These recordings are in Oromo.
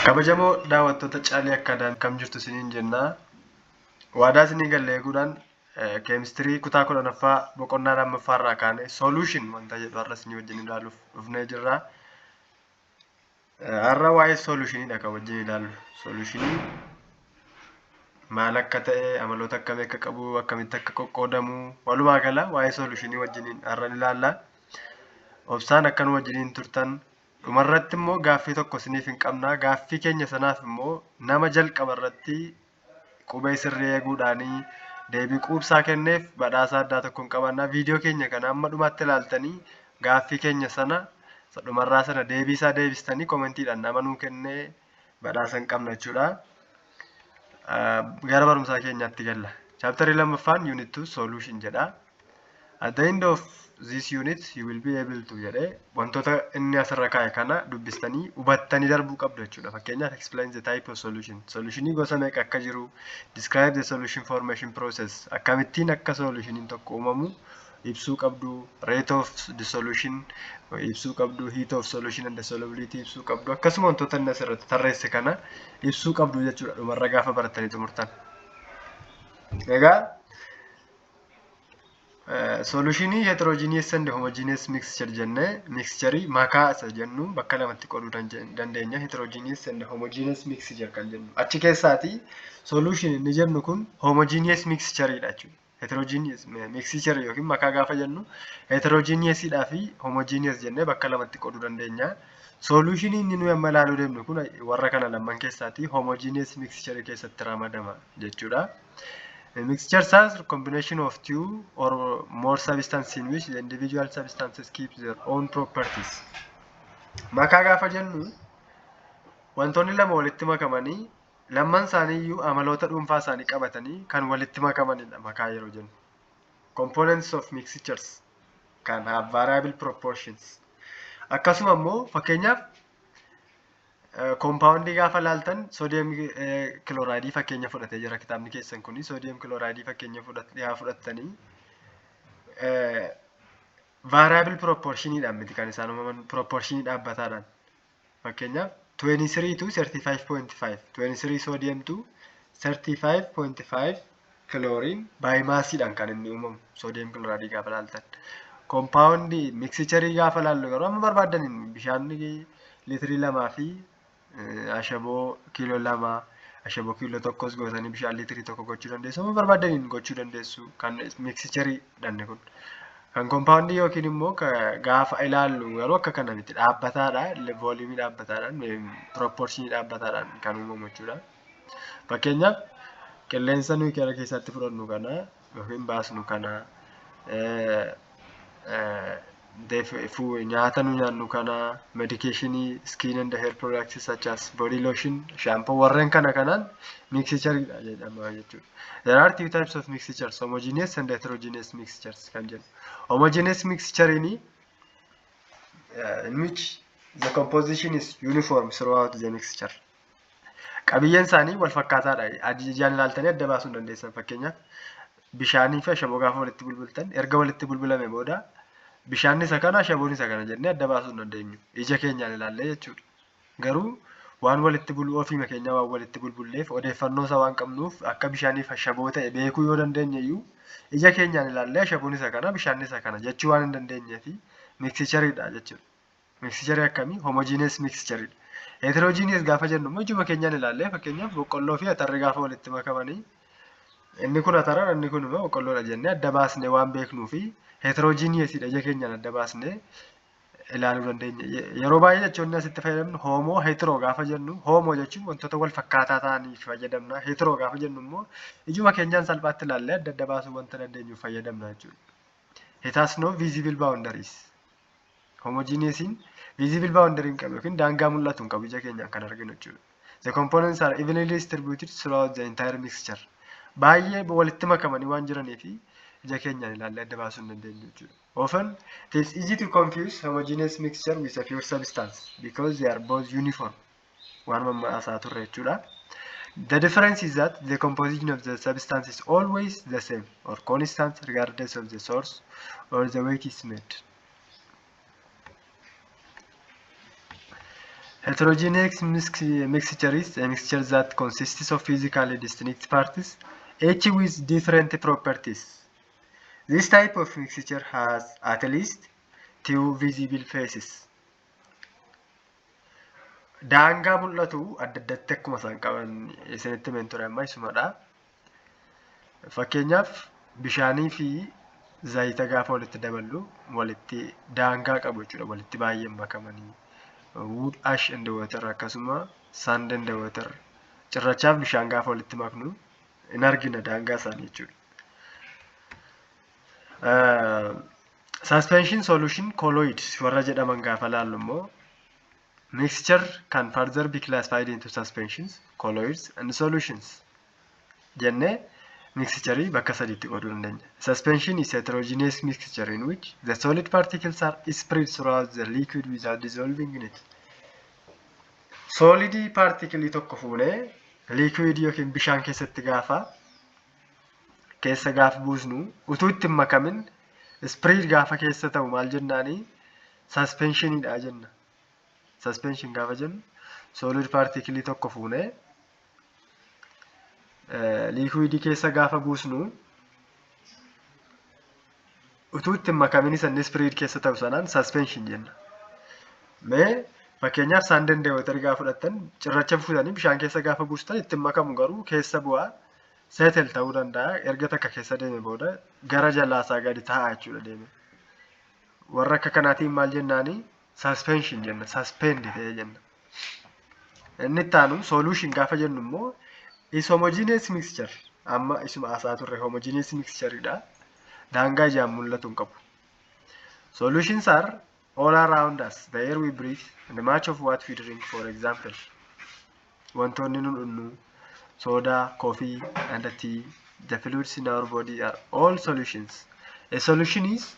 Kabajamoo daawwattoota Caalii Akkaadaamii akkam jirtu isiniin jenna. Waadaa isinii galle eeguudhaan keemistirii kutaa 10ffaa boqonnaa 2ffaa irraa kaanee solution wanta jedhu har'a isinii wajjin ilaaluuf dhufnee jirra. Har'a waa'ee solutionidha kan wajjin ilaallu. Solutionii maal akka ta'e, amaloota akkamii akka qabu, akkamitti akka qoqqoodamu, walumaa gala waa'ee solutionii wajjiniin har'a ni ilaalla. Obsaan akka nu wajjiniin turtan dhumarratti immoo gaaffii tokko isiniif hin qabna. Gaaffii keenya sanaaf immoo nama jalqaba irratti qubee sirrii eeguudhaanii deebii quubsaa kenneef badhaasa addaa tokko hin qabanna. Viidiyoo keenya kana amma dhumaatti ilaaltanii gaaffii keenya sana isa dhumarraa sana deebii isaa deebistanii komentiidhaan nama nuu kennee badhaasa hin qabna jechuudha. Gara barumsaa keenyaatti galla. Chaaptarii 2ffaan unit 2 solution jedha. At the end of this unit you will be able to jedhee wantoota inni asirra kaa'e kana dubbistanii hubattanii darbuu qabdu jechuudha. Fakkeenyaaf explain the type of solution. Solutionii gosa meeqa akka jiru, describe the solution formation process. Akkamittiin akka solutioniin tokko uumamu ibsuu qabdu, rate of dissolution ibsuu qabdu, heat of solution and solubility ibsuu qabdu. Akkasuma wantoota inni asirratti tarreesse kana ibsuu qabdu jechuudha dhumarra gaafa barattanii xumurtan. Egaa solutionii heterogeneous and homogeneous mixture jennee mixturii makaa isa jennu bakka lamatti qooduu dandeenya. Heterogeneous and homogeneous mixture kan jennu. Achi keessaati solution inni jennu kun homogeneous mixtureidha jechuudha. Heterogeneous mixture yookiin makaa gaafa jennu heterogeneousidhaa fi homogeneous jennee bakka lamatti qooduu dandeenya. Solution inni nuyi amma ilaaluu deemnu kun warra kana lamman keessaati homogeneous mixture keessatti ramadama jechuudha. Mixtures are combination of two or more substances in which the individual substances keep their own properties. Makaa gaafa jennu wantoonni lama walitti makamanii lamman isaanii iyyuu amaloota dhuunfaa isaanii qabatanii kan walitti makamanidha makaa yeroo jennu. Components of mixtures can have variable proportions. Akkasuma immoo fakkeenyaaf koompaawundii gaafa laaltan sodium chlorideii fakkeenya fudhatee jira kitaabni keessan kuni. Sodium chlorideii fakkeenya fudhattanii variable proportioniidhaan miti kan isaan uumaman, proportionii dhaabbataadhaan. Fakkeenyaaf 23 to 35.5, 23 sodium to 35.5 chlorine by massiidhaan kan inni uumamu sodium chlorideii gaafa laaltan. Koompaawundii mixturii gaafa laallu garuu amma barbaaddaniin bishaan liitirii 2 fi ashaboo kiiloo 2, ashaboo kiiloo 1s gootanii bishaan liitirii 1 gochuu dandeessu. Amma barbaaddaniin gochuu dandeessu kan mixturii dhanne kun. Kan koompaawundii yookiin immoo gaafa ilaallu garuu akka kana miti, dhaabbataadha. Volumeii dhaabbataadhaan, proportionii dhaabbataadhaan kan uumamu jechuudha. Fakkeenyaaf qilleensa nuyi gara keessaatti fudhannu kana yookiin baasnu kana, nyaata nu nyaannu kana, medicationii, skin and hair products such as body lotion, shampoo, warreen kana kanaan mixtureidha jedhama jechuudha. There are two types of mixtures, homogeneous and heterogeneous mixtures kan jennu. Homogeneous mixture in which the composition is uniform throughout the mixture. Qabiyyeen isaanii wal fakkaataadha. Ijaan ilaaltanii adda baasuu hin dandeessan. Fakkeenyaaf bishaanii fi ashaboo gaafa walitti bulbultan, erga walitti bulbulame booda bishaan isa kana, ashaboon isa kana jennee adda baasuu hin dandeenyu. Ija keenyaan ilaallee jechuudha. Garuu waan walitti bulu ofiima keenya waan walitti bulbulleef, odeeffannoo isaa waan qabnuuf, akka bishaaniif ashaboo ta'e beekuu yoo dandeenye iyyuu, ija keenyaan ilaallee ashaboon isa kana, bishaan isa kana jechuu waan hin dandeenyeef mixtureidha jechuudha. Mixturii akkamii? Homogeneous mixtureidha. Heterogeneous gaafa jennu immoo ijuma keenyaan ilaallee, fakkeenyaaf boqqolloo fi atarri gaafa walitti makamanii, inni kun atara, inni kun immoo boqqolloodha jennee adda baasnee waan beeknuu fi heterogeneousidha, ija keenyaan adda baasnee ilaaluu dandeenya. Yeroo baay'ee jechoonni asitti fayyadamnu homo, hetero gaafa jennu, homo jechuun wantoota wal fakkaataa ta'aniif fayyadamna. Hetero gaafa jennu immoo ijuma keenyaan salphaatti ilaallee adda adda baasuu wanta dandeenyuuf fayyadamna jechuudha. It has no visible boundaries. Homogeneousiin visible boundary hin qabu yookiin daangaa mul'atu hin qabu ija keenyaan kan arginu jechuudha. The components are evenly distributed throughout the entire mixture. Baay'ee walitti makamanii waan jiranii fi ija keenyaan ilaallee adda baasuu hin dandeenyu jechuudha. Often it is easy to confuse homogeneous mixture with a pure substance because they are both uniform. Waan mammaasaa turre jechuudha. The difference is that the composition of the substance is always the same or constant regardless of the source or the way it is made. Heterogeneous mixture is a mixture that consists of physically distinct parts, each with different properties. This type of mixture has at least two visible phases. Daangaa mul'atu adda addatti akkuma isaan qaban isinitti himeen ture amma isumadha. Fakkeenyaaf, bishaanii fi zayita gaafa walitti daballu walitti daangaa qabu jechuudha. Walitti baay'ee makamanii. Wood ash and water, akkasuma sand and water. Cirrachaaf bishaan gaafa walitti maknu in argina daangaa isaanii jechuudha. Suspension, solution, colloid warra jedhaman gaafa laallu immoo, mixture can further be classified into suspensions, colloids and solutions jennee mixture bakka sadiitti qooduu dandeenya. Suspension is heterogeneous mixture in which the solid particles are spread throughout the liquid without dissolving in it. Solid particle tokko fuunee liquid yookiin bishaan keessatti gaafa keessa gaafa buusnu, utuu itti hin makamin spread gaafa keessa ta'u maal jennaani? Suspensionidha jenna. Suspension gaafa jennu solid particle tokko fuunee liquidii keessa gaafa buusnu, utuu itti hin makamin isa spread keessa ta'u sanaan suspension jenna. Mee fakkeenyaaf, sand and water gaafa fudhattan, cirracha fuutanii bishaan keessa gaafa buustan itti hin makamu, garuu keessa bu'aa settle ta'uu danda'a. Erga takka keessa deeme booda gara jalaasaa gadi ta'a jechuudha deeme. Warra akka kanaatiin maal jennaani? Suspension jenna, suspend ta'ee jenna. Inni itti aanu solution gaafa jennu immoo is homogeneous mixture. Amma isuma haasaa turre, homogeneous mixture dha. Daangaa ijaan mul'atu hin qabu. Solutions are all around us, the air we breathe and much of what we drink, for example. Wantoonni nu dhugnu, soda, coffee and tea, the fluids in our body are all solutions. A solution is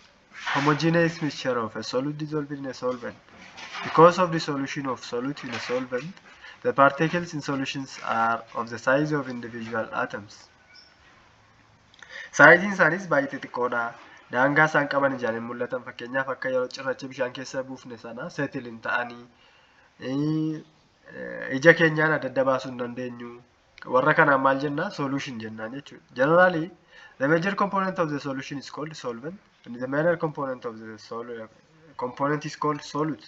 homogeneous mixture of a solute dissolved in a solvent. Because of the solution of solute in a solvent, the particles in solutions are of the size of individual atoms. Sizeiin isaanis baay'ee xixiqqoodha. Daangaa isaan qaban ijaan hin mul'atan. Fakkeenyaaf, akka yeroo cirracha bishaan keessa buufne sana settle hin ta'anii, ija keenyaan adda adda baasuu hin dandeenyu. Warra kanaan maal jenna? Solution jennaan jechuudha. Generally, the major component of the solution is called solvent and the minor component of the component is called solute.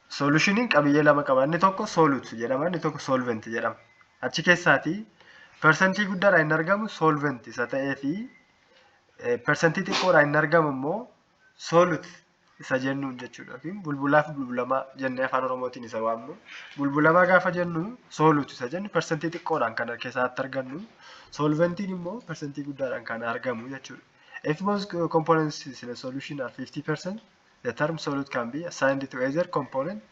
Solutioniin qabiyyee lama qaba. Inni tokko solute jedhama, inni tokko solvent jedhama. Achi keessaatii persentii guddaadhaan inni argamu solvent isa ta'ee fi persentii xiqqoodhaan inni argamu immoo solute isa jennuun jechuudha. Yookiin bulbulaa fi bulbulamaa jennee afaan Oromootiin isa waamnu. Bulbulamaa gaafa jennu, solute isa jennu persentii xiqqoodhaan kan keessatti argannu. Solventiin immoo persentii guddaadhaan kan argamu jechuudha. If both components in a solution are 50%, the term solute can be assigned to either component.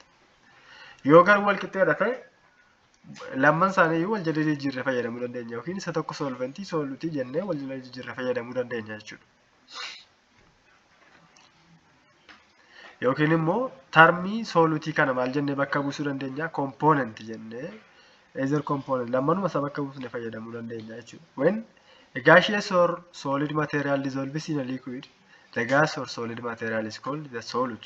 Yoo garuu wal qixxeedha ta'e, lamman isaanii iyyuu wal jala jijjiirree fayyadamuu dandeenya, yookiin isa tokko solventii, solutii jennee wal jala jijjiirree fayyadamuu dandeenya jechuudha. Yookiin immoo termii solutii kana maal jennee bakka buusuu dandeenya? Component jennee, either component, lammanuma isa bakka buusnee fayyadamuu dandeenya jechuudha. When a gaseous or solid material dissolves in a liquid, the gas or solid material is called the solute.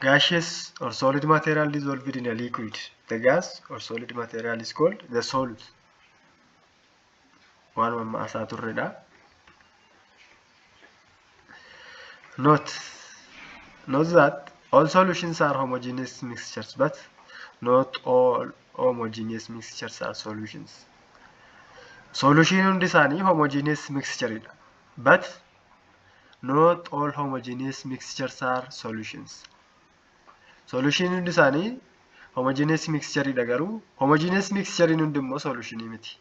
Gaseous or solid material dissolved in a liquid, the gas or solid material is called the solute. Waanuma amma haasaa turredha. Note that all solutions are homogeneous mixtures, but not all homogeneous mixtures are solutions. Solution hundi isaanii homogeneous mixture dha. But not all homogeneous mixtures are solutions. Solution hundi isaanii homogeneous mixture dha, garuu homogeneous mixture hundi immoo solutionii miti.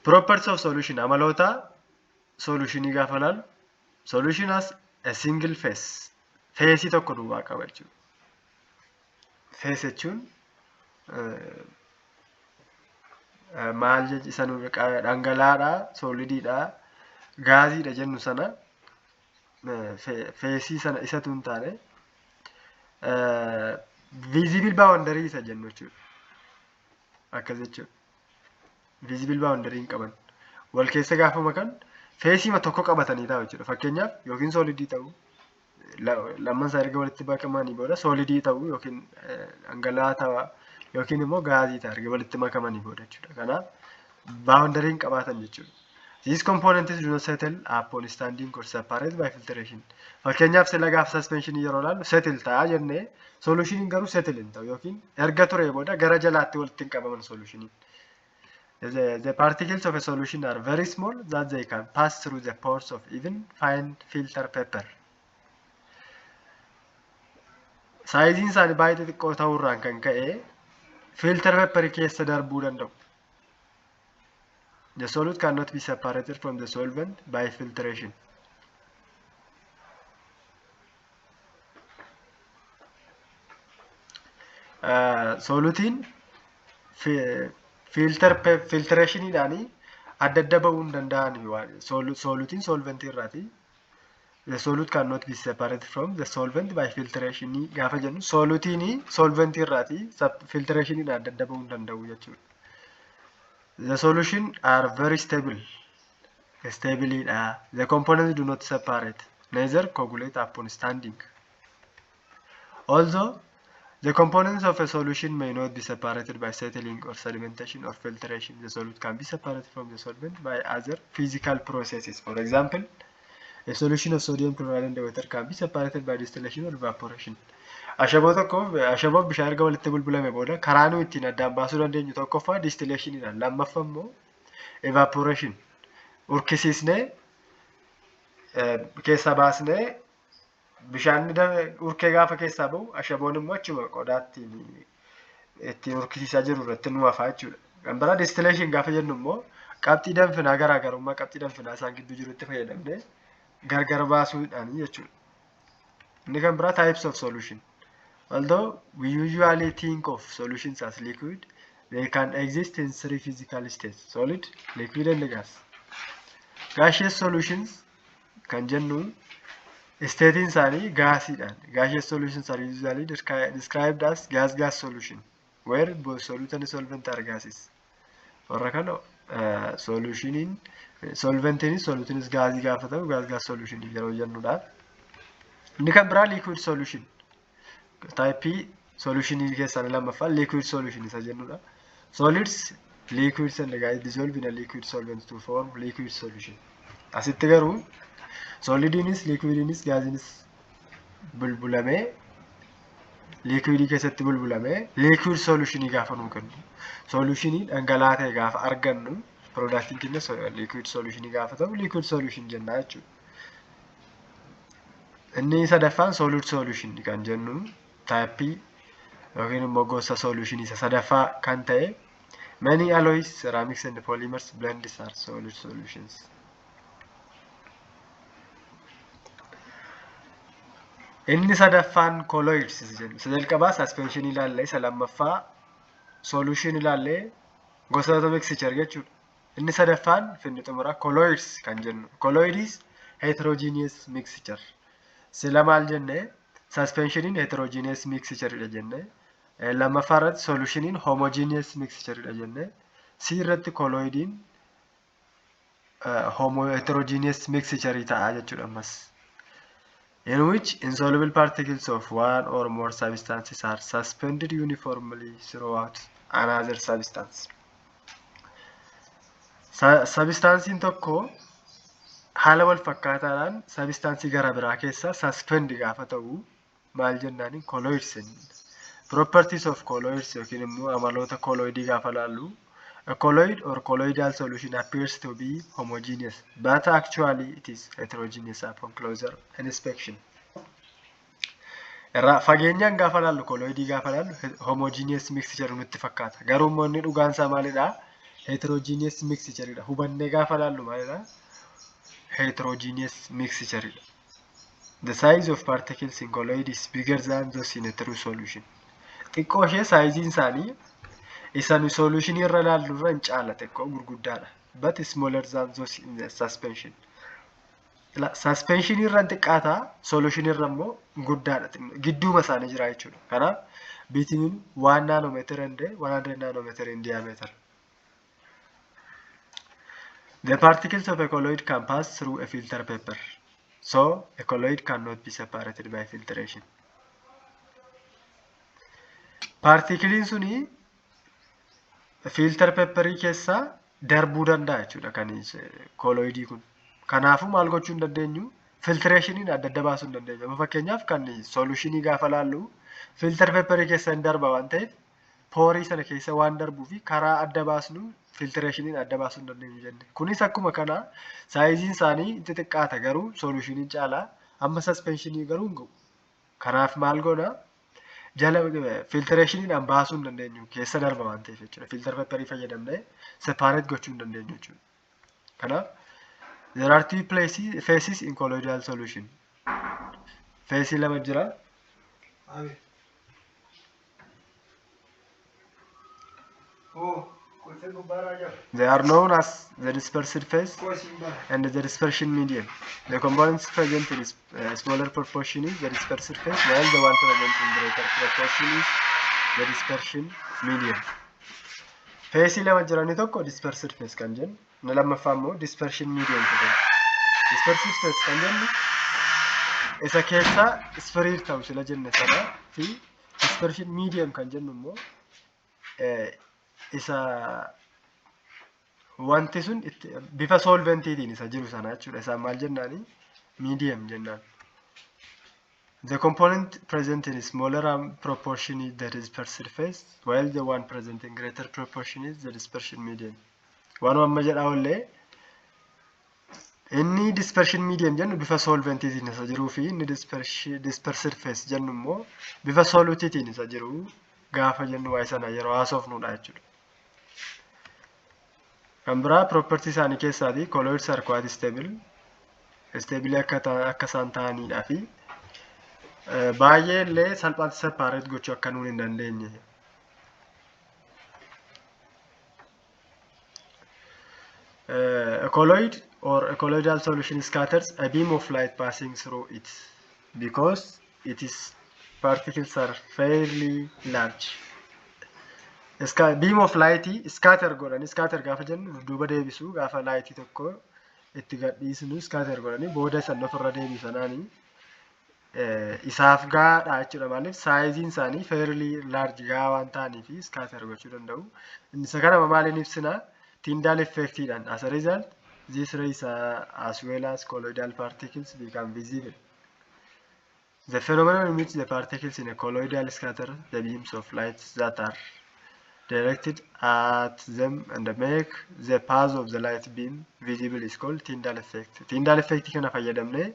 Properties of solution, amaloota solutionii gaafa ilaallu, solution has a single phase. Phaseii tokko duwwaa qaba jechuudha. Phase jechuun maal isa nu dhangala'aadha, solidiidha, gaaziidha jennu sana, phaseii sana isatu hin taane, visible boundary isa jennu jechuudha. Akkas jechuudha. Visible boundary hin qaban. Wal keessa gaafa makan phaseii tokko qabatanii taa'u jechuudha. Fakkeenyaaf, yookiin solidii ta'uu Lamman isaa erga walitti makamanii booda solidii ta'uu yookiin dhangala'aa ta'a yookiin immoo gaazii ta'a erga walitti makamanii booda jechuudha. Kanaaf boundary hin qabaatan jechuudha. These components do not settle upon standing or separate by filtration. Fakkeenyaaf, sila gaafa suspension yeroo ilaallu settle ta'a jennee, solutioniin garuu settle hin ta'u yookiin erga turee booda gara jalaatti walitti hin qabaman solutioniin. The particles of a solution are very small that they can pass through the pores of even fine filter paper. Sizeiin isaanii baay'ee xixiqqoo ta'uurraan kan ka'e filter paper keessa darbuu danda'u. The solute cannot be separated from the solvent by filtration. Soluteiin filtrationiidhaan adda adda bahuu hin danda'an, soluteiin solventii irraati. The solute cannot be separated from the solvent by filtration gaafa jennu, soluteiin solventii irraati filtrationiidhaan adda adda bahuu hin danda'u jechuudha. The solution are very stable. Stable dha. The components do not separate, neither coagulate upon standing. Although the components of a solution may not be separated by settling or sedimentation or filtration, the solute can be separated from the solvent by other physical processes. For example, a solution of sodium chloride and water can be separated by distillation or evaporation. Ashaboo tokkoof ashaboof bishaan erga walitti bulbulame booda karaa nuyi ittiin addaan baasuu dandeenyu tokkoffaa distillationiidhaan, lammaffaa immoo evaporation, urkisiisnee keessaa baasnee bishaan urkee gaafa keessaa bahu ashaboon immoo achuma qodaa ittiin urkisiisaa jiru irratti nu hafaa jechuudha. Kan biraa distillation gaafa jennu immoo qabxii danfinaa, garaagarummaa qabxii danfinaa isaan gidduu jirutti fayyadamnee gargar baasuudhaan jechuudha. Inni kan biraa types of solution. Although we usually think of solutions as liquid, they can exist in three physical states: solid, liquid and gas. Gaseous solutions kan jennu stateiin isaanii gaasiidhaan. Gaseous solutions are usually described as gas-gas solution, where both solute and solvent are gases. Warra kana solutioniin solventiinis solutiinis gaazii gaafa ta'u gas-gas solution yeroo jennudha. Inni kan biraa liquid solution. Typeii solutionii keessaa lammaffaa liquid solution isa jennudha. Solids, liquids and gas dissolve in a liquid solvent to form liquid solution. Asitti garuu solidiinis liquidiinis gaaziinis bulbulamee liquidii keessatti bulbulamee liquid solutionii gaafa nuu kennu. Solutionii dhangala'aa ta'e gaafa argannu, productiin keenya liquid solutionii gaafa ta'u liquid solution jennaa jechuudha. Inni sadaffaan solid solution kan jennu typeii yookiin immoo gosa solutionii isa sadaffaa kan ta'e, many alloys, ceramics and polymers blends are solid solutions. Inni sadaffaan colloids isa jennu. Isa jalqabaa suspension ilaalle, isa lammaffaa solution ilaalle, gosoota mixture jechuudha. Inni sadaffaan finni xumura colloids kan jennu. Colloids heterogeneous mixture. Sila maal jenne? Suspensioniin heterogeneous mixture dha jenne. Lammaffaa irratti solutioniin homogeneous mixture dha jenne. C irratti colloidiin heterogeneous mixture ta'a jechuudha ammas. In which insoluble particles of one or more substances are suspended uniformly throughout another substance. Substanceiin tokko haala wal fakkaataadhaan substanceii gara biraa keessa suspend gaafa ta'u maal jennaani? Colloids jenna. Properties of colloids yookiin immoo amaloota colloidii gaafa laallu, a colloid or colloidal solution appears to be homogeneous, but actually it is heterogeneous upon closer inspection. Irraa fageenyaan gaafa laallu, colloidii gaafa laallu, homogeneous mixture nutti fakkaata. Garuu immoo inni dhugaan isaa maalidha? Heterogeneous mixture dha. Hubannee gaafa laallu maalidha? Heterogeneous mixture dha. The size of particles in colloid is bigger than those in a true solution. Xiqqoo ishee sizeiin isaanii isa nu solution irra laallu irra hin caala, xiqqoo gurguddaadha. But smaller than those in the suspension. Suspension irra hin xiqqaataa, solution irra immoo guddaadha. Gidduuma isaanii jira jechuudha. Kanaaf between 1 nanometer and 100 nanometer in diameter. The particles of a colloid can pass through a filter paper. So a colloid cannot be separated by filtration. Paartikiliin suni filter paperii keessa darbuu danda'a jechuudha kan kooloidii kun. Kanaafuu maal gochuu hin dandeenyu? Filtireeshiniin adda adda baasuu hin dandeenyu. Amma fakkeenyaaf kan soluushinii gaafa laallu filter paperii keessa hin darba waan ta'eef poorii sana keessa waan darbuu fi karaa adda baasnu filtireeshiniin adda baasuu hin dandeenyu jenne. Kunis akkuma kana saayiziin isaanii xixiqqaata garuu soluushiniin caalaa amma saspenshinii garuu hin ga'u. Kanaaf maal goona? Jala filtireeshiniidhaan baasuu hin dandeenyu keessa darba waan ta'eef jechuudha. Filter paperii fayyadamnee separate gochuu hin dandeenyu jechuudha. Kanaaf there are two places, phases in colloidal solution. Feesii lama jira. Abi. Oh, qulfii gubbaarraa jira. They are known as the dispersed phase Koo isin bara. And the dispersion medium. The components present in smaller proportion is the dispersed phase, while the one present in greater proportion is the dispersion medium. Feesii lama jira, inni tokko dispersed phase kan jennu, inni lammaffaa immoo dispersion medium kan jennu. Dispersed phase kan jennu isa keessaa spread ta'u sila jenne sana fi dispersion medium kan jennu immoo isa wanti sun itti bifa solventiitiin isa jiru sana jechuudha. Isaan maal jennaani? Medium jennaan. The component present in smaller proportion is the dispersed phase, while the one present in greater proportion is the dispersion medium. Waanuma amma jedhaa ollee inni dispersion medium jennu bifa solventiitiin isa jiruu fi inni dispersed phase jennu immoo bifa solutiitiin isa jiru gaafa jennu waa'ee sana yeroo haasofnudha jechuudha. Kan biraa property isaanii keessaati colloids are quite stable. Stable akka isaan ta'anidhaa fi baay'ee illee salphaatti separate gochuu akka nuun hin dandeenye. A colloid or a colloidal solution scatters a beam of light passing through it because its particles are fairly large. Beam of light scatter godhanii, scatter gaafa jennu dudduuba deebisuu, gaafa light tokko itti gadhiisnu scatter godhanii booda san ofirra deebisanaanii isaaf gahaadha jechuudha. Maaliif? Saayiziin isaanii fairly large gahaa waan ta'aniif scatter gochuu danda'u. Isa kana maaliin ibsina? Tyndall effectiidhaan. As a result, these rays are, as well as colloidal particles, become visible. The phenomenon in which the particles in a colloidal scatter the beams of light that are directed at them and make the path of the light beam visible is called Tyndall effect. Tyndall effect kana fayyadamnee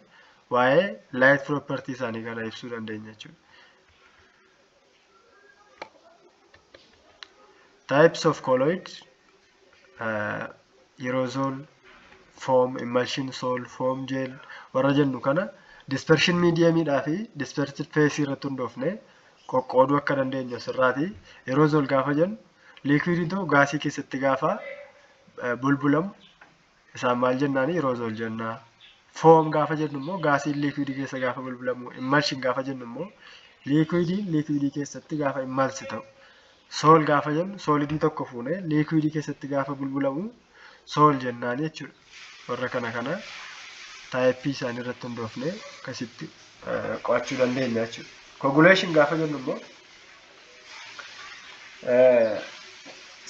waa'ee light property isaanii kana ibsuu dandeenya jechuudha. Types of colloid: aerosol, foam, emulsion, sol, foam, gel warra jennu kana dispersion mediumidhaa fi dispersed phase irratti hundoofne qoqqooduu akka dandeenyu asirraati. Aerosol gaafa jennu liikwiidiin tokko gaasii keessatti gaafa bulbulamu isaan maal jennaani? Aerosol jenna. Foam gaafa jennu immoo gaasiin liikwiidii keessa gaafa bulbulamu. Emulsion gaafa jennu immoo liikwiidiin liikwiidii keessatti gaafa emulse ta'u. Sol gaafa jennu soolidii tokko fuunee liikwiidii keessatti gaafa bulbulamu sol jennaan jechuudha. Warra kana taayippii isaanii irratti hundoofnee akkasitti qo'achuu dandeenya jechuudha. Coagulation gaafa jennu immoo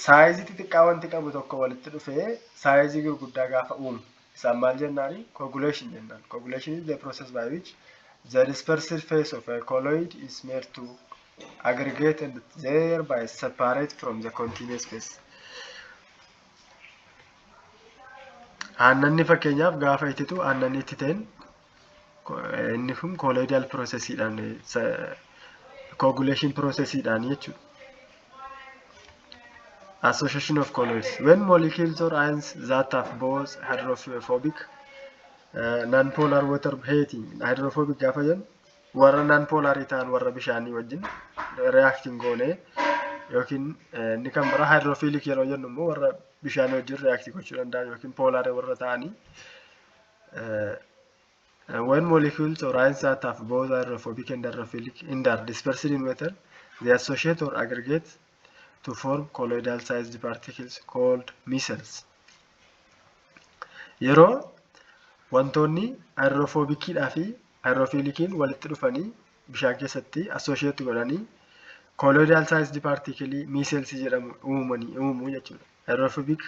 saayizii xixiqqaa wanti qabu tokko walitti dhufee saayizii gurguddaa gaafa uumu isaan maal jennaani? Coagulation jennaan. Coagulation is the process by which the dispersed phase of a colloid is made to aggregate and thereby separate from the continuous phase. Aannanni fakkeenyaaf gaafa ititu aannanni ititeen inni kun colloidal processiidhaan, coagulation processiidhaan jechuudha. Association of colloids. When molecules or ions that have both hydrophobic non-polar water hating, hydrophobic gaafa jennu warra non-polar ta'an warra bishaanii wajjin reacting goone yookiin inni kan biraa hydrophilic yeroo jennu immoo warra bishaanii wajjin react gochuu danda'an yookiin polar warra ta'anii. When molecules or ions that have both hydrophobic and hydrophilic and are dispersed in water, they associate or aggregate to form colloidal sized particles called micelles. Yeroo Wantoonni hydrophobiciidhaa fi hydrophiliciin walitti dhufanii bishaan keessatti associate godhanii colloidal sized particle micelles jedhamu uumanii uumuu jechuudha. Hydrophobic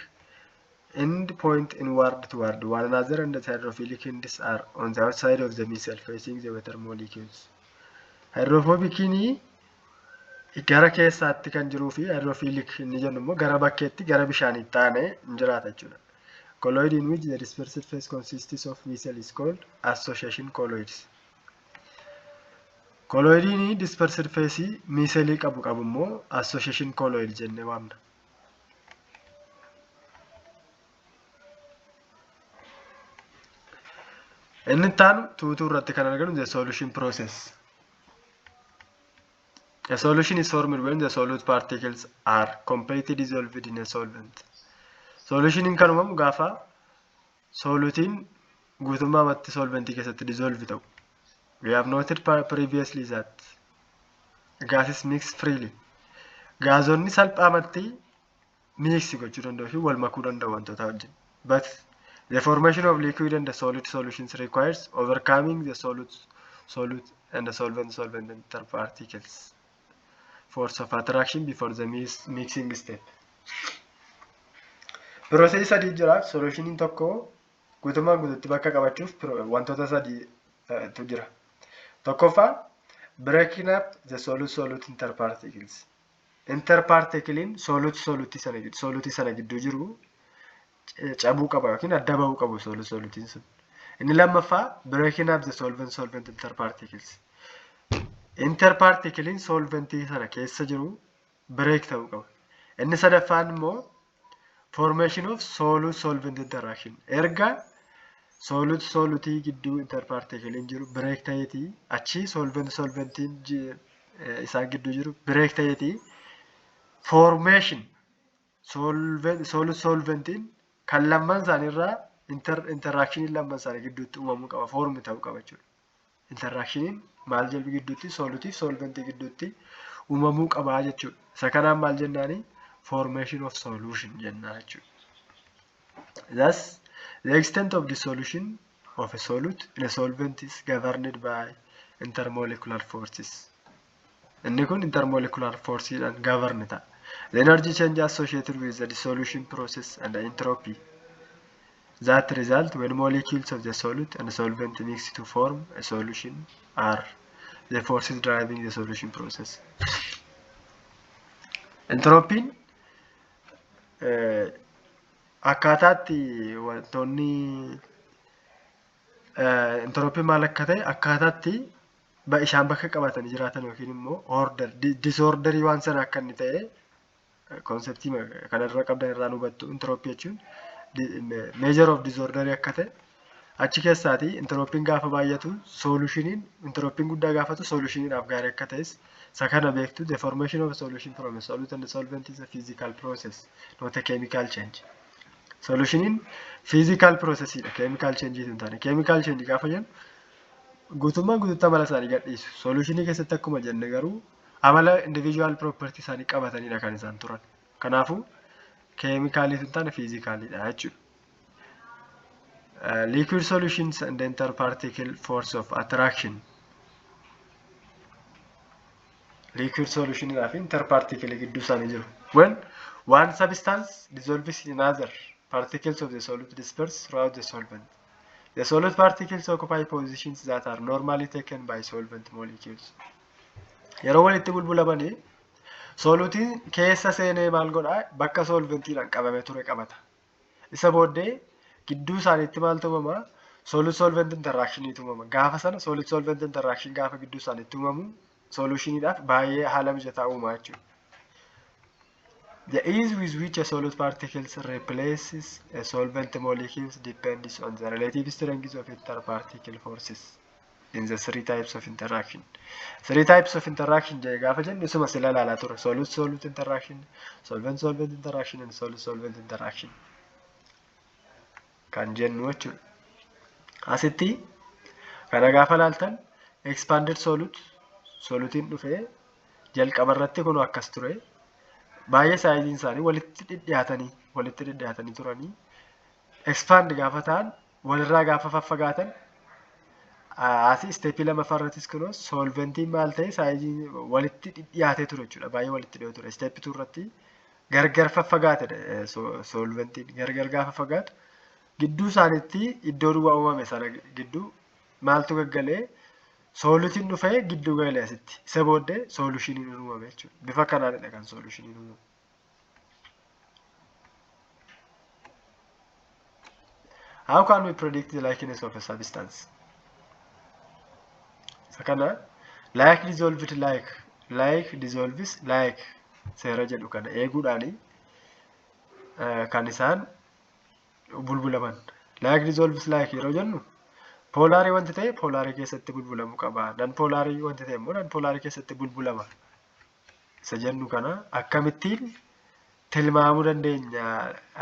end point inward toward one another and the hydrophilic ends are on the outside of the micelle facing the water molecules. Hydrophobiciin gara keessaatti kan jiruu fi hydrophilic inni jennu immoo gara bakkeetti, gara bishaaniitti aanee hin jiraata jechuudha. Colloid in which the dispersed phase consists of micelle is called association colloids. Colloidiin dispersed phase micelle qabu immoo association colloid jennee waamna. Inni itti aanu tuutuu irratti kan arginu the solution process. A solution is formed when the solute particles are completely dissolved in a solvent. Solutioniin kan uumamu gaafa solutiin guutummaamatti solventii keessatti dissolve ta'u. We have noted previously that gases mix freely. Gaazonni salphaamatti mix gochuu danda'u fi wal makuu danda'u wantoota wajjin. But the formation of liquid and the solid solutions requires overcoming the solute, solute and the solvent solvent interparticles force of attraction before the mixing step. Process sadii jira. Solutioniin tokko guutummaan guututti bakka qabachuuf wantoota sadiitu jira. Tokkoffaa, breaking up the solute solute interparticles. Interparticlein solute solute sana gidduu jiru cabuu qaba yookiin adda bahuu qabu solute solutiin sun. Inni lammaffaa, breaking up the solvent solvent interparticles. Interparticlein solventii sana keessa jiru break ta'uu qaba. Inni sadaffaan immoo formation of solute solvent interaction. Erga solute solutii gidduu interparticlein jiru break ta'eetii, achii solvent solventiin isaan gidduu jiru break ta'eetii, formation solute solventiin kan lamman isaaniirraa interactioniin lamman isaanii gidduutti uumamuu qaba, form ta'uu qaba jechuudha. Interactioniin maal jedhu gidduutti, solutii fi solventii gidduutti uumamuu qaba jechuudha. Isa kanaan maal jennaani? Formation of solution jennaa jechuudha. Thus, the extent of dissolution of a solute in a solvent is governed by intermolecular forces. Inni kun intermolecular forceedhaan govern ta'a. The energy change associated with the dissolution process and the entropy that result when molecules of the solute and solvent mix to form a solution are the forces driving the solution process. Entropiin akkaataatti wantoonni, entropiin maal akka ta'e, akkaataatti isaan bakka qabatanii jiraatan yookiin immoo order disorderii waan sana akka inni ta'e conceptii kanarra qabdan irraa hubattu. Entropy jechuun measure of disorderii akka ta'e achi keessaati. Entropiin gaafa baay'atu solutioniin, entropiin guddaa gaafatu solutioniidhaaf gaarii akka ta'es isa kana beektu. The formation of a solution from a solute and a solvent is a physical process, not a chemical change. Solutioniin physical processidha, chemical change hin taane. Chemical change gaafa jennu guutummaan guututti amala isaanii gadhiisu. Solutionii keessatti akkuma jenne garuu amala individual property isaanii qabatanidha kan isaan turan. Kanaafuu chemicalii hin taane physicalidha jechuudha. Liquid solutions and interparticle force of attraction. Liquid solution fi interparticle gidduu isaanii jiru. When one substance dissolves in another, particles of the solute disperse throughout the solvent. The solute particles occupy positions that are normally taken by solvent molecules. Yeroo walitti bulbulamanii solutiin keessa seenee maal godhaa? Bakka solventiidhaan qabamee ture qabata. Isa booddee gidduu isaaniitti maaltu uumamaa? Solute solvent interactioniitu uumama. Gaafa sana solute solvent interaction gaafa gidduu isaaniitti uumamu solutioniidhaaf baay'ee haala mijataa uumaa jechuudha. The ease with which a solute particles replaces a solvent molecules depends on the relative strength of interparticle forces in the three types of interaction. Three types of interaction jedhe gaafa jennu isuma sila ilaalaa ture. Solute solute interaction, solvent solvent interaction and solute solvent interaction kan jennu jechuudha. Asitti kana gaafa ilaaltan expanded solute, solutiin dhufee jalqaba irratti kun akkas ture. Baay'ee sizeiin isaanii walitti dhidhiyaatanii turanii expand gaafa ta'an Walirraa gaafa faffagaatan asii stepii lammaffaa irrattis kunoo solventiin maal ta'e, sizeiin walitti dhiyaatee ture jechuudha. Baay'ee walitti dhiyoo ture. Stepii 2 irratti gargar faffagaatedha. Solventiin gargar gaafa fagaatu gidduu isaaniitti iddoo duwwaa uumame sana gidduu maaltu gaggalee? Soluteiin dhufee gidduu galee asitti. Isa booddee solutioniin uumame jechuudha. Bifa kanaanidha kan solutioniin uumame. How can we predict the likeness of a substance? Isa kana like dissolved like, like dissolves like seera jedhu kana eeguudhaani kan isaan bulbulaman. Like dissolves like yeroo jennu, polarii wanti ta'e polarii keessatti bulbulamuu qaba. Non polarii wanti ta'e immoo non polarii keessatti bulbulama. Isa jennu kana akkamittiin tilmaamuu dandeenya?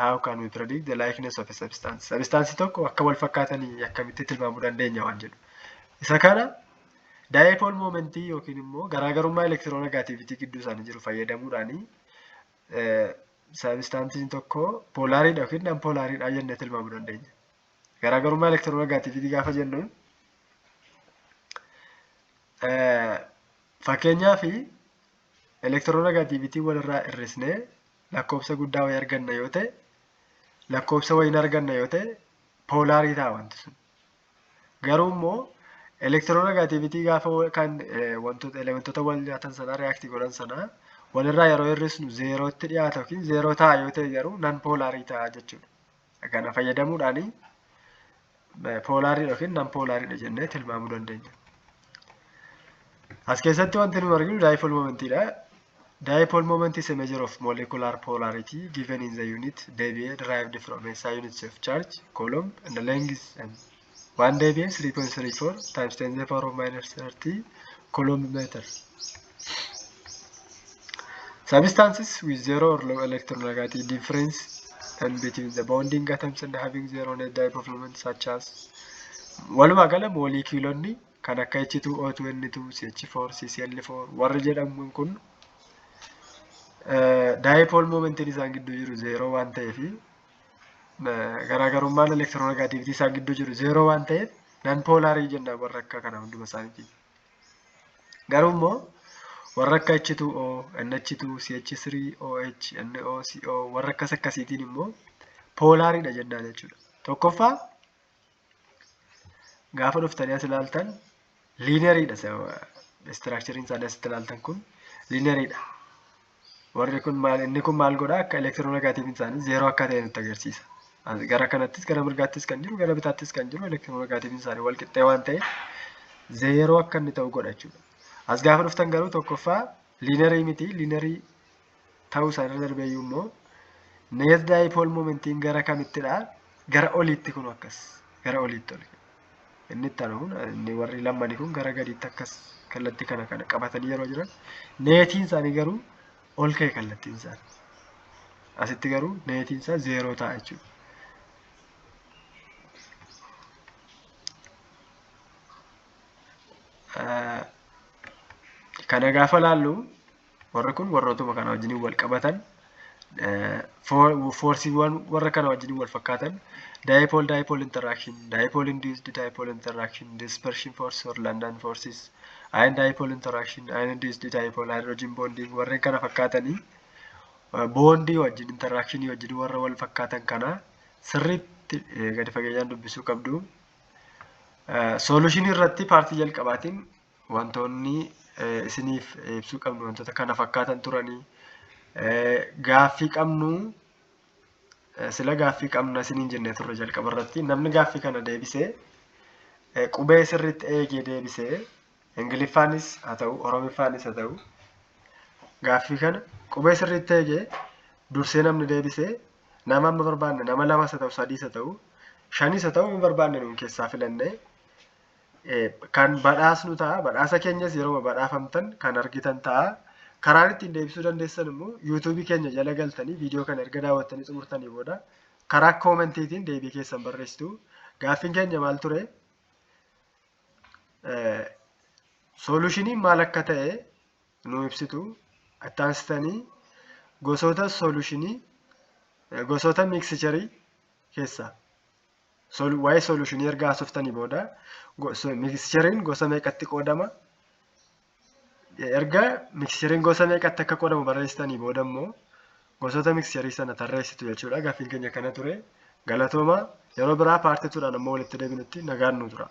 How can we predict the likeness of a substance? Substance tokko akka wal fakkaatanii akkamitti tilmaamuu dandeenya waan jedhu. Isa kana dipole momentii yookiin immoo garaagarummaa electronegativity gidduu isaanii jiru fayyadamuudhaani substanceiin tokko polariidha yookiin non polariidha jennee tilmaamuu dandeenya. Garaagarummaa electronegativity gaafa jennu, fakkeenyaaf, electronegativity walirraa hir'isnee lakkoofsa guddaa wayii arganna yoo ta'e, lakkoofsa wayiin arganna yoo ta'e, polarii ta'a wanti sun. Garuu immoo electronegativity gaafa kan wantoota elementoota wal nyaatan sanaa, react godhan sanaa walirraa yeroo hir'isnu zeerootti dhiyaata yookiin zeeroo ta'a yoo ta'e garuu non polarii ta'a jechuudha. Kana fayyadamuudhaani polarii yookiin non polariidha jennee tilmaamuu dandeenya. As keessatti wanti nuyi arginu dipole momentiidha. Dipole moment is a measure of molecular polarity given in the unit debye, derived from SI units of charge, coulomb, and the length, and 1 debye 3.34 times 10 to the power of minus 30 coulomb meter. Substances with zero or low electronegativity difference and between the bonding atoms and having zero net dipole moment, such as, walumaa gala moleculeonni kan akka H2, O2, N2, CH4, CCl4 warri jedhaman kun dipole momentiin isaan gidduu jiru zeeroo waan ta'eef, garaagarummaan electronegativity isaan gidduu jiru zeeroo waan ta'eef, non polarii jenna warra akka kana hunduma isaaniitiin. Garuu immoo warra akka H2O, NH2, CH3, OH, NO, CO warra akkas akkasiitiin immoo polariidha jennaan jechuudha. Tokkoffaa, gaafa dhuftanii as ilaaltan lineariidha. Structureiin isaanii asitti ilaaltan kun lineariidha. Warri kun maal, inni kun maal godhaa? Akka electronegativeiin isaanii zeeroo akka ta'e nutti agarsiisa. Gara kanattis, gara mirgaattis kan jiru, gara bitaattis kan jiru electronegativeiin isaanii wal qixxee waan ta'eef zeeroo akka inni ta'u godha jechuudha. As gaafa dhuftan garuu tokkoffaa linearii miti. Linearii ta'uu isaanii darbeeyyuu immoo net dipole momentiin gara kamittidha? Gara oliitti kun akkas gara oliitti ol. Inni itti aanu kun, inni warri lammanii kun gara gadiitti akkas kallattii kana kana qabatanii yeroo jiran, netiin isaanii garuu ol ka'e kallattiin isaanii. Asitti garuu netiin isaa zeeroo ta'a jechuudha. Kana gaafa laallu warri kun warrootuma kana wajjin wal qabatan, forceiiwwan warra kana wajjin wal fakkaatan, dipole dipole interaction, dipole induced dipole interaction, dispersion force or London forces, ion dipole interaction, ion induced dipole, hydrogen bonding warreen kana fakkaatanii, bondii wajjin interactionii wajjin warra wal fakkaatan kana sirriitti gadi fageenyaan dubbisuu qabdu. Solutionii irratti partii jalqabaatiin wantoonni isiniif ibsuu qabnu wantoota kana fakkaatan turanii. Gaaffii qabnu, sila gaaffii qabna isiniin jennee turre jalqaba irratti. Namni gaaffii kana deebisee, qubee sirriitti eegee deebisee, Ingiliffaanis haa ta'u, Oromiffaanis haa ta'u, gaaffii kana qubee sirriitti eegee dursee namni deebisee, nama amma barbaanne, nama lamas haa ta'u, sadiis haa ta'u, shanis haa ta'u, hin barbaanne nuun keessaa filannee kan badhaasnu ta'a. Badhaasa keenyas yeroo badhaafamtan kan argitan ta'a. Karaan ittiin deebisuu dandeessan immoo YouTubeii keenya jala galtanii viidiyoo kana erga daawwattanii xumurtanii booda karaa commentiitiin deebii keessan barreessitu. Gaaffiin keenya maal ture? Solutioniin maal akka ta'e nu ibsitu. Itti gosoota solutionii, gosoota mixtureii keessaa Waa'ee solutionii erga haasoftanii booda mixtureiin gosa meeqatti qoodama? Erga mixtureiin gosa meeqatti akka qoodamu barreessitanii booda immoo gosoota mixtureii sana tarreessitu jechuudha. Gaaffiin keenya kana ture. Galatooma, yeroo biraa part twodhaan ammoo walitti deebinutti nagaan nu tura.